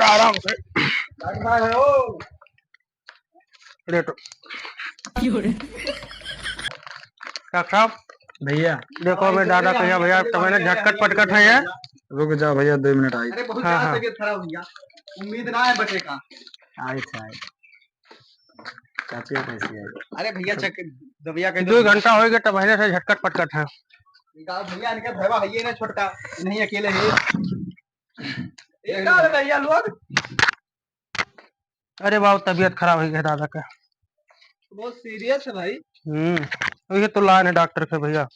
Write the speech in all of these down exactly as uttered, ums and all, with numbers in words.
आराम से। डॉक्टर साहब है ओ। लेटो। डॉक्टर साहब। भैया। देखो, मैं दादा कहिया भैया, तो मैंने झटकट पटकट है ये। रुक जाओ भैया, दो मिनट आई। अरे, बहुत हाँ, ज्यादा हाँ। तबीयत खराब हो गया। उम्मीद ना है बचे का। आई था, आई। चाची कैसी है? अरे भैया, चेक दबिया के दो दो। घंटा हो गया, तब पहले से झटकट पटकट है। का भैया, इनके भैया है ये ना छोटका, नहीं अकेले है। एक का है भैया लोग? अरे बाबू, तबीयत खराब हो गया दादा का। बहुत सीरियस है भाई। हम्म, ये तो लाइन है डॉक्टर के भैया।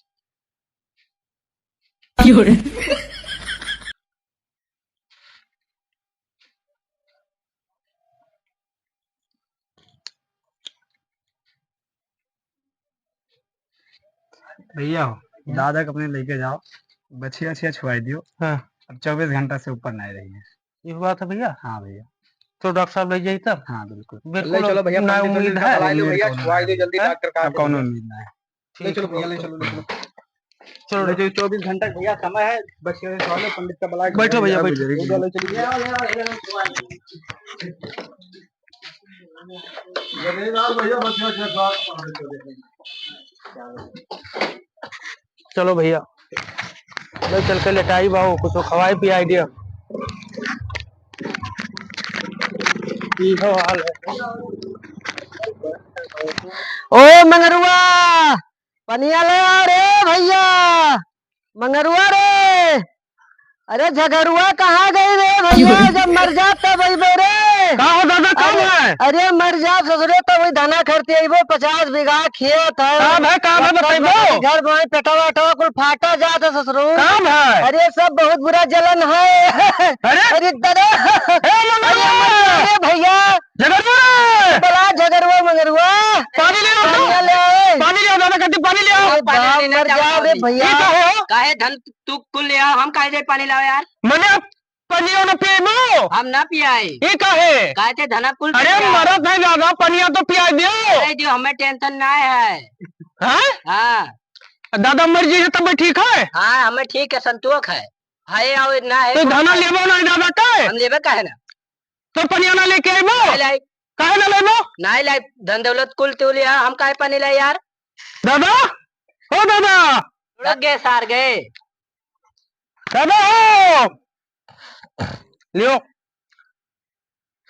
भैया हो, हम्म। दादा के अपने लेके जाओ, बछिया वछिया छुआई दियो। हाँ। अब चउबीस घंटा से ऊपर ना रही है। ये बात है भैया? हाँ भैया। तो डॉक्टर साहब ले जाई तब? हाँ, बिल्कुल। बिल्कुल, ले चलो भैया, ना पंडित उम्मीद उम्मीद का है। बुला लो भैया, उम्मीद छुआई दो जल्दी, हैं? डॉक्टर का अब कौनो उम्मीद ना है। ले चलो भैया, ले चलो, ले चलो। चलो, ले चलो। चौबीस घंटा भैया समय है, बस ये सवाल है, पंडित का बुला के बैठो भैया, बैठो। ले चलो, ले चलो। चलो भैया, ले चल के लेटाई बाबू, कुछ खवाई पियाई दिया। ई हो हाल है। ओ मंगरुआ, पनिया ले आ रे भैया, मंगरुआ रे। अरे झगरुआ कहाँ गई रे भैया, जब मर जाब तब अइबो रे। का हो दादा, काम अरे, है? अरे मर जाब ससुरे तब वही धना खरती अइबो, पचास बीघा खेत है। काम है, काम है, बताइबो। घर में पेटवा वेटवा कुल फाटा जात है ससुरू। काम है। अरे सब बहुत बुरा जलन है। अरे। अरे दादा। ए, मंगरुआ। अरे मर जा रे भैया। झगरुआ रे! बड़ा झगरुआ मंगरुआ। पानी ले आओ तो। पानी ले आओ। पानी ले आओ, दादा कहती पानी ले आओ। अरे बाप, मर जाओ रे भैया। ये का हो? काहे धन तू कुल ले आओ, हम काहे जाए पानी लाओ यार? मने आप पनिया ना पिएबो? हम ना पियाई। ये काहे? काहे थे धना कुल अरे पिया। मरत है दादा, पनिया तो पिया दियो। अरे दियो, हमें टेंशन ना है। हाँ? हाँ। दादा मर जी तब ठीक है? हाँ, हमें ठीक है, संतोष है। है और ना है तो तो धना है। लेबो ना दादा काहे? हम लेबे काहे ना? तो पनिया ना लेके आइबो? नहीं लाई। काहे ना लेबो? नहीं लाई, धन दौलत कुल तू लिया, हम काहे पानी लाई यार? दादा, ओ दादा। लग गए सार गए। दादा हो। लियो।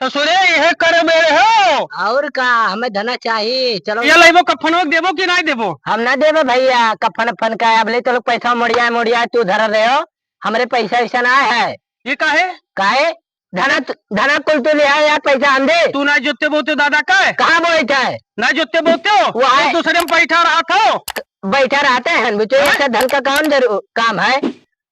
ससुरे, यह करे मेरे हो। और का, हमें धना चाहिए, चलो। ये लेबो, कफन हो देबो कि नहीं देबो? हम ना देबे भैया, कफन फन का, अब ले तो लोग पैसा मोड़िया, मोड़िया तू धर रहे हो, हमरे पैसा वैसा ना है। ये काहे? काहे? धना, धना कुल तू ले आया यार, पैसा हम दे। तू ना जोते बोते दादा का है? कहाँ बोए का है? ना जोते बोते हो? वो है। एक दूसरे में बैठा रहा था। बैठा रहते हैं, बुझे, हैं? ऐसा धन का कौन जरू-, काम है?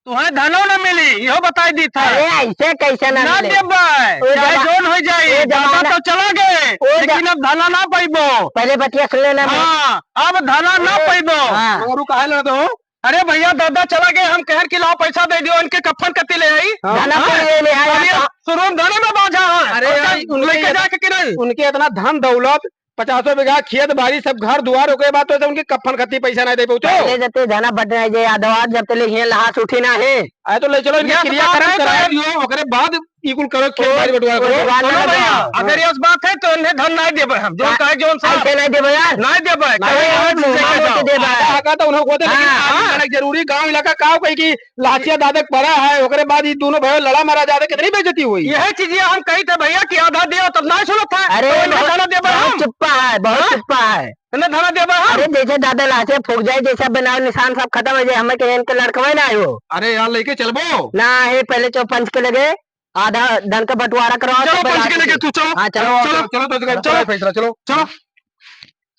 तुम्हें धनो न मिली, इहो बताई दी था। अरे, ऐसे कैसे ना ना मिले? देबै, ओ चाहे जमा-, जौन हो जाई, ओ जमाना, दादा तो चला गए, ओ ज-, लेकिन अब धना ना पाइबो। पहले बतिया सुन लेना मैं। हाँ, अब धना ना ओ, पाइबो। हाँ। और काहे लड़ दो? अरे भैया, दादा चला गए, हम कहन कि लाओ पैसा दे दियो, इनके कफन कती ले आई। हाँ। धना हाँ? तो ये ले आया अभी था। शुरू में धने में बाझा है। अरे और यार, क्या उनके लेके ये, जाके कि नहीं? उनके इतना धन दौलत, पचासों बीघा खेत बाड़ी, सब घर दुआर, ओकरे बाद तो उनके कफन कती पैसा नहीं दे पहुँचो। पहले जब ते धना बट नहीं जे यादव, जब ते ले हियां लहास उठी ना है। अरे तो ले चलो, इनके ये क्रियाकर्म बात है, करा तो दियो, ओकरे बाद ई कुल करो, खेत ओ, बाड़ी बंटवारा ओ, करो। जवान सुनो ना भैया, बा। अगर ये बात है तो इन्हें धन नहीं देबे हम, जो का-, कहे जो उनसे। ऐसे नहीं देबे यार। नहीं देबे, नहीं कहे यार, जो उनसे मुंह कहे में जाओ। तो देबे। आधा हका तो उन्हें को दे, लेकिन हाँ, आदमी हाँ। जाने जरूरी, गाँव इलाका का कोई की लहसिया दादक पड़ा है, ओकरे बाद ई दोनों भाई लड़ा मारा जाता, कितनी बेइज्जती हुई। यही चीज हम कही थे भैया कि आधा दियो, तब नहीं सुनत है। अरे तो इन्हें बहुत, धना देबे बहुत हम। चुप्पा है, बहुत हाँ? चुप्पा है। इन्हें धना देबे हम। अरे जैसे दादा लहसिया फूक जाए, जैसे बनाव निशान सब खत्म हो जाए, हमें कहे इनके लड़कवे ना हो। अरे यार, लेके चलबो। ना है, पहले चलो पंच के लगे, आधा धन का बंटवारा कराओ, चलो, तब पंच के लगे तू, चलो। हाँ, चलो। चलो, चलो, चलो, तो चलो, चलो। फैसला, चलो। चलो।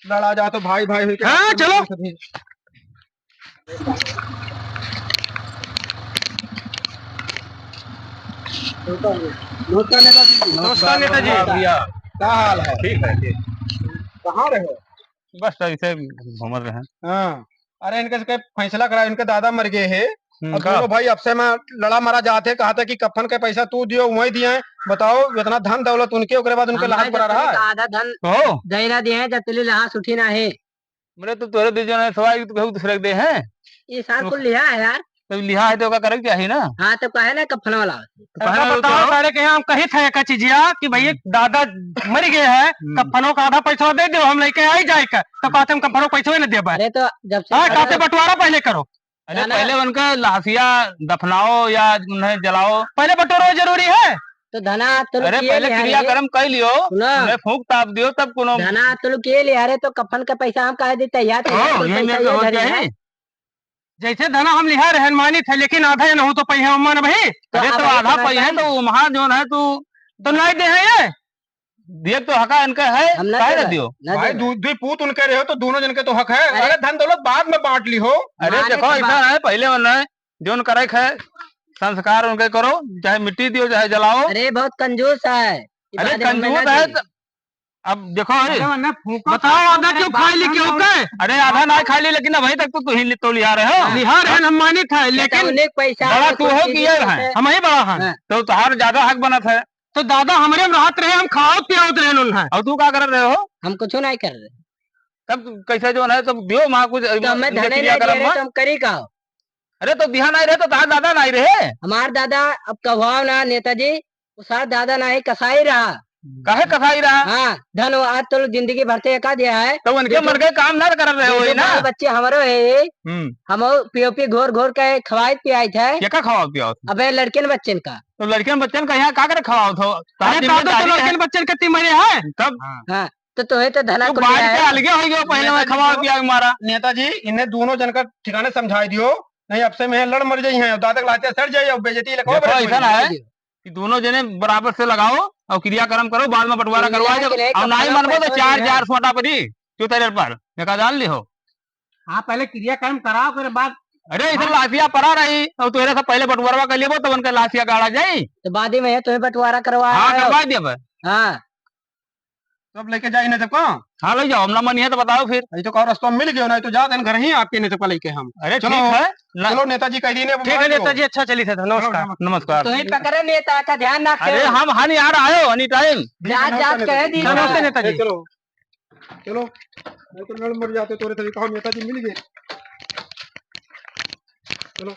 लड़ा जा तो भाई, भाई होके हाँ, चलो। नमस्कार नेताजी। नमस्कार नेताजी। भैया। का हाल है? ठीक है, ठीक। कहाँ रहे? बस ऐसे घूमत रहे। हाँ। अरे इनके से फैसला करा, इनके दादा मर गए है। हम्म, अब का? दोनों भाई आपसे में लड़ा मारा जाते, कहा था कि कफन के पैसा तू दियो, वही दिए। बताओ, इतना धन दौलत उनके, ओकरे बाद उनके हम लहास नहीं पड़ा जब तक रहा है। आधा धन हो? दे ना दिए हैं, जब तक लहास उठी ना है। मेरे तो तोरे दे जो है, सवाई तो कहूँ दूसरे के दे हैं। ये सार कुल लिया है यार। तो लिहा है तो ओका करे के चाही ना। हाँ, तो कहे ना कफन वाला। तो कहे हमका ना बताओ, तो सारे के हम कही था एक चीजिया कि भैया, हम्म। दादा मर गए हैं, हम्म। कफनों का आधा पैसा दे दो, हम लेके आई जाए का, तो कहते हम कफनों का पैसा ही ना देबे। अरे, तो जब से हाँ, कहते बंटवारा पहले करो। अरे, जाना पहले उनका लाशिया दफनाओ या उन्हें जलाओ। पहले बटोरो जरूरी है। तो धना तो अरे, पहले क्रियाकर्म कर लियो, सुना। उन्हें फूंक ताप दियो, तब कोनो धना तो के लिहा रहे, तो कफन का पैसा हम काहे देते यार? हाँ, कोई यही पैसा मेरे को ये हो धरी जाए। है। जैसे धना हम लिहा रहे, अनुमानित है, लेकिन आधा ये नहीं तो पइहे अम्मा ना भाई। तो अरे, तो आधा आधा पइहे तो वहाँ जो है तू तो नहीं दे है ये। देख तो हका इनका है, हम ना काहे ना देबे, दियो? ना भाई, देबे। दू, दुई पूत उनके रहे हो तो दोनों जन के तो हक है। अरे अरे धन दौलत बाद में बांट ली हो। अरे माने देखो, के ऐसा बाद। है, पहले उन्हें जोन करे के है, संस्कार उनके करो, चाहे मिट्टी दियो, चाहे जलाओ। अरे बहुत कंजूस है। अरे इबादत में कंजूस ना है दे। तो अब देखो, अरे वरना फूका बताओ, फूका आधा करे, क्यों बात खा ली, ना क्यों मानो। के? अरे आधा ना खा ली, लेकिन अभी तक तो तू ही तो लिहा रहे हो। लिहा रहे, हम मानित है, लेकिन उन्हें पैसा बड़ा है, तू कुछ हो कि चीजें ये है? है। हम ही बड़ा हैं। हाँ। तो तुम्हारा ज्यादा हक बनत है। तो दादा हमरे में रहत रहे, हम खावत पियावत रहे उन्हें। और तू का करत रहे हो? हम कुछ नहीं कर रहे। तब कैसे जो है, तब दियो वहाँ कुछ, तो हमें इनके धने नहीं क्रियाकर्म दे रहे, में। तो हम करी का? अरे तो दिहा नहीं रहे, तो तार दादा नहीं रहे। हमार दादा अब कहवाओ ना नेताजी, वो सार दादा नहीं कसाई रहा। काहे कसाई रहा? हाँ, धन वो आज तो जिंदगी भर से एका दिया है। तो उनके दो मन के काम ना कर रहे हो दो ही ना। बाल बच्चे हमारो है, हम्म। हम पीओपी घोर घोर के खवाइत पियाइत है। क्या का खवाओ पियाओ? अबे लड़कियन बच्चन का। तो लड़कियन बच्चन का यहाँ का करे खवाओ थो? अरे तार तो, तो जिम्मेदारी है। लड़कियन बच्चन के ती मरे है। तब हाँ। हाँ, तो तोहे तो धना तू कुल बाहर दिया के है। अलगे हो गयो, पहले मैं नेताजी खवाओ को, पियाओ मारा। नेताजी, इन्हें दोनों जन का ठिकाने समझाई दियो, नहीं अब से मैं लड़ मर जाई हैं, दादा के लाते सड़ जाई, अब बेइज्जती लखो देखो, बड़े ऐसा ना है। कि दोनों जने बराबर से लगाओ और क्रियाकर्म करो, बाद में बटवारा करवा दो। और नहीं मनबो तो चार चार सोटा परी, जो तेरे पर निकाल ली हो। हाँ, पहले क्रियाकर्म कराओ, फिर बाद। अरे, इधर लाशिया पड़ा रही और तोहरे से पहले बटवारा कर लेबो, तो उनका लाशिया गाड़ा जाई। तो बाद में तुम्हें बटवारा करवा हाँ, करवा दिया भाई। हाँ। सब लेके जाई ना सबको। हाँ, ले जाओ, हम ना मनिए तो बताओ फिर। ये तो कहो रास्ता मिल गयो ना, तो जाते हैं घर ही आपके ने सबको लेके हम। अरे चलो, ठीक है, ना- चलो नेताजी कह दिए ने, ठीक है नेताजी, अच्छा चलिए सर, नमस्कार। नमस्कार। तो ही पकड़े नेता का ध्यान रखे। अरे हम हन यार आयो any time। जात जात कह दी। नमस्ते नेताजी। चलो, चलो, नहीं तो लड़ मर जाते तोरे से, कहो नेताजी मिल गए।